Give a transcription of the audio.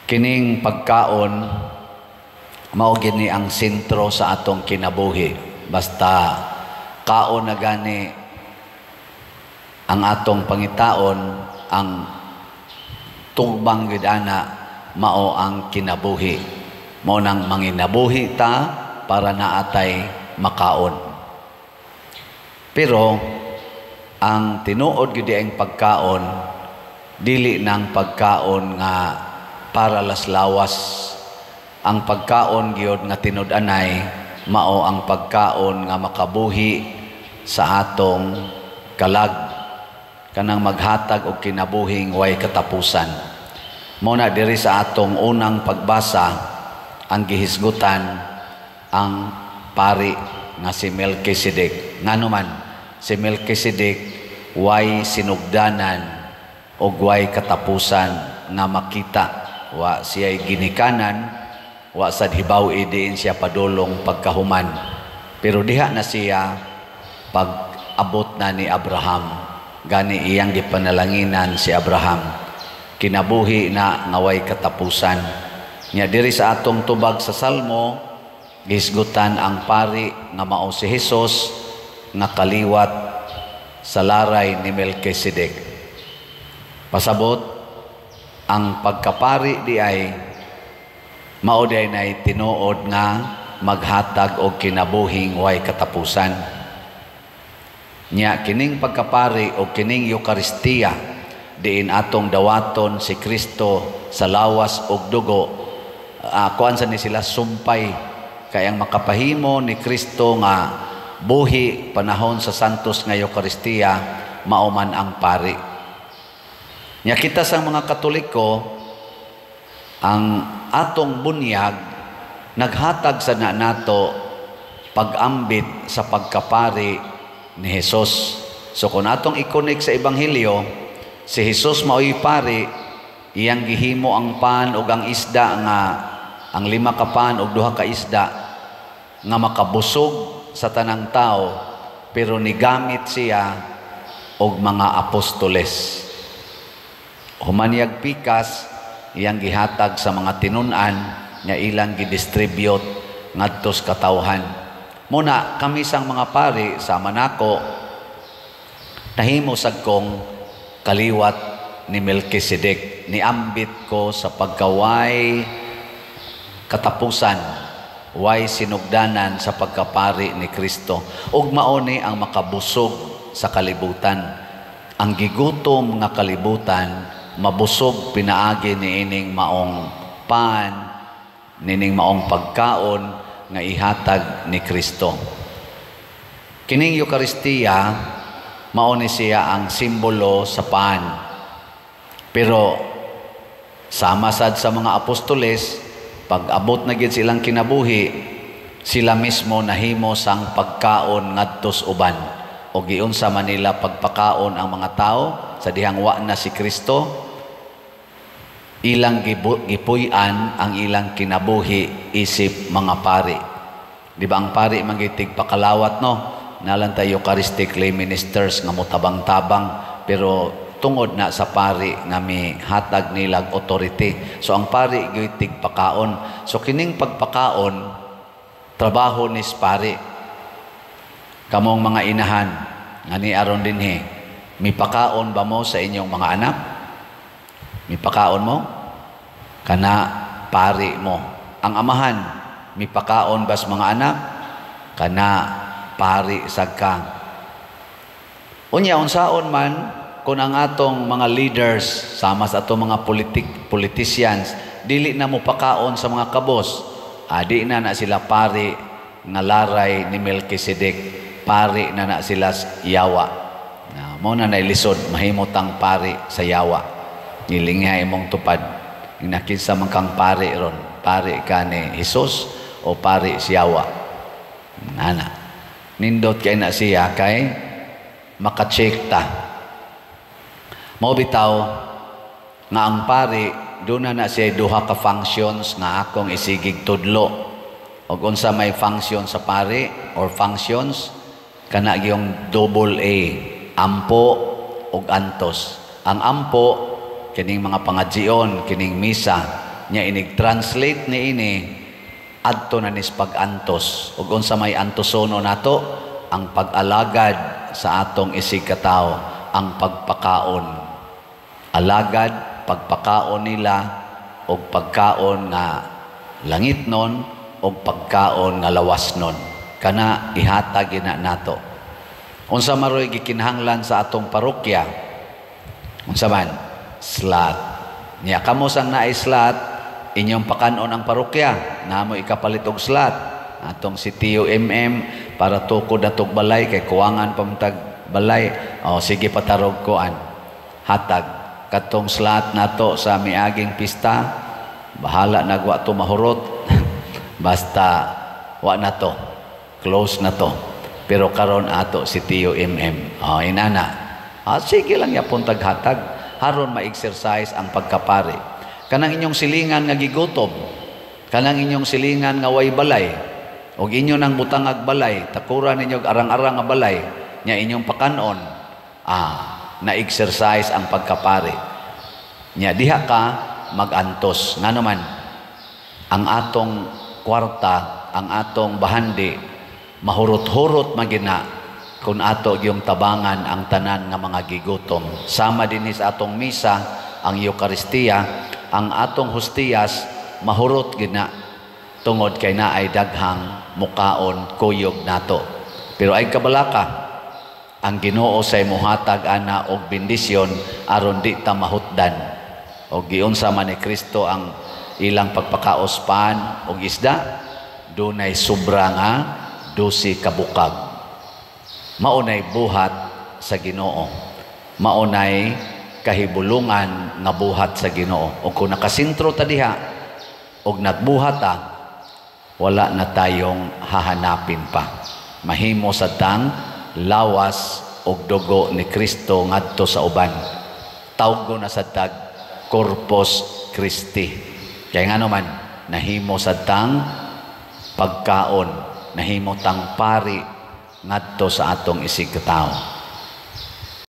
Kining pagkaon mao gini ang sentro sa atong kinabuhi. Basta kaon na gani ang atong pangitaon, ang tubang gid ana mao ang kinabuhi. Mao nang manginabuhi ta para naatay makaon. Pero ang tinuod gid ang pagkaon, dili nang pagkaon nga para lawas. Ang pagkaon gyud nga tinud-anay mao ang pagkaon nga makabuhi sa atong kalag, kanang maghatag og kinabuhing way katapusan. Mao na diri sa atong unang pagbasa, ang gihisgutan ang pari nga si Melchizedek. Ngano man si Melchizedek way sinugdanan og way katapusan nga makita? Wa siya ginikanan, wa sad hibaw diin siya padulong pagkahuman, pero diha na siya pag abot na ni Abraham. Gani iyang gipanalanginan si Abraham, kinabuhi na nga way katapusan. Nya diri sa atong tubag sa Salmo, gihisgutan ang pari nga mao si Hesus nga kaliwat sa laray ni Melchizedek. Pasabot, ang pagkapari di ay mao di ay nay tinuod nga maghatag og kinabuhing way katapusan. Nya kining pagkapari o kining Eukaristiya diin atong dawaton si Kristo sa lawas ug dugo, kuan sa ni sila sumpay, kay ang makapahimo ni Kristo nga buhi panahon sa Santos nga Eukaristiya mao man ang pari. Nya kita sa mga Katoliko, ang atong bunyag naghatag sa na nato pag-ambit sa pagkapari ni Jesus. So kung atong i-connect sa Ebanghelyo, si Jesus mao'y pari, iyang gihimo ang pan ug ang isda, nga ang lima ka pan ug duha ka isda nga makabusog sa tanang tao, pero nigamit siya og mga apostoles. Human niyag pikas, iyang gihatag sa mga tinun-an nga ilang gidistribute ngadto sa katawhan. Muna kami sang mga pari, sama nako, nahimo sad kong kaliwat ni Melchizedek. Niambit ko sa pagkaway katapusan, way sinugdanan sa pagkapari ni Kristo. Ug mao ni ang makabusog sa kalibutan. Ang gigutom nga kalibutan mabusog pinaagi niining maong pan, nining maong pagkaon nga ihatag ni Kristo. Kining Eukaristiya mao ni siya ang simbolo sa pan. Pero sama sad sa mga apostoles, pag abot na gid silang kinabuhi, sila mismo nahimo sang pagkaon ngadtos uban. O giunsa man nila pagpakaon ang mga tao sa dihang wa na si Kristo, ilang gipuy-an ang ilang kinabuhi isip mga pari. Di ba ang pari magitig pakalawat, no? Nalan tayo Eucharistic lay ministers nga motabang-tabang, pero tungod na sa pari nga mihatag nilag authority. So ang pari gitig pakaon. So kining pagpakaon, trabaho ni pari. Kamong mga inahan nga ni aron dinhi, mipakaon ba mo sa inyong mga anak? Mipakaon mo? Kana pari mo. Ang amahan, mipakaon bas mga anak? Kana pari sad ka. Unya unsaon man kung ang atong mga leaders sama sa atong mga politicians dili na mo pakaon sa mga kabos, adi na na sila pari nga laray ni Melchizedek, pari na na sila yawa. Na mo na nailisod mahimutang pari sa yawa. Nilingha imong tupad. Inakinsa man kang pari ron, pari ka ni Hesus o pari si yawa. Nana. Nindot kay na siya kay maka-check ta. Mao bitaw nga ang pari doon na na siya duha ka functions nga akong isigig tudlo. Og unsa may function sa pari or functions, kana gyung double A, ampo ug antos. Ang ampo kining mga pangadjion, kining misa. Nya inig translate ni ini adto na nis pag-antos. Ug unsa may antosono nato? Ang pag-alagad sa atong isig katawo, ang pagpakaon. Alagad, pagpakaon nila og pagkaon nga langitnon og pagkaon nga lawasnon. Kana ihatag gina nato. Unsa maroy gikinahanglan sa atong parokya? Unsa man? Slot. Nya kamo sang naay slot, inyong pakanon ang parokya. Namo ikapalit og slot. Atong si Tio MM para tukod na tog balay kay kuwangan pamtag balay. O sige, patarog koan. Hatag katong slot nato sa miaging pista, bahala nagwa to mahurot. Basta wa na to. Close na to. Pero karon ato si Tio MM. O inana. Ah, sige lang yapon taghatag haron ma-exercise ang pagkapari. Kanang inyong silingan nga gigutom, kanang inyong silingan nga way balay, og inyo nang butangag balay, takura ninyo og arang-arang nga balay, nya inyong pakanon, na-exercise ang pagkapari. Nya diha ka magantos. Ngano man, ang atong kwarta, ang atong bahandi, mahurot-hurot magina kung ato yung tabangan ang tanan nga mga gigutom. Sama din sa atong misa, ang Eukaristiya, ang atong hustiyas, mahurot gina tungod kay naay daghang mukaon kuyog nato. Pero ay kabalaka, ang Ginoo say muhatag ana og bendisyon aron di ta mahutdan. Og giunsa man ni Kristo ang ilang pagpakaos pan og isda, dunay sobra nga 12 kabukag. Maunay buhat sa Ginoo. Maunay kahibulungan nga buhat sa Ginoo. O kung nakasentro ta diha og nagbuhat ta, wala na tayong hahanapin pa. Mahimo sa tang lawas og dugo ni Kristo ngadto sa uban. Tawgo na sa tag Corpus Christi. Kaya nga naman, nahimo sa tang pagkaon, nahimo tang pari ngadto sa atong isig katawo.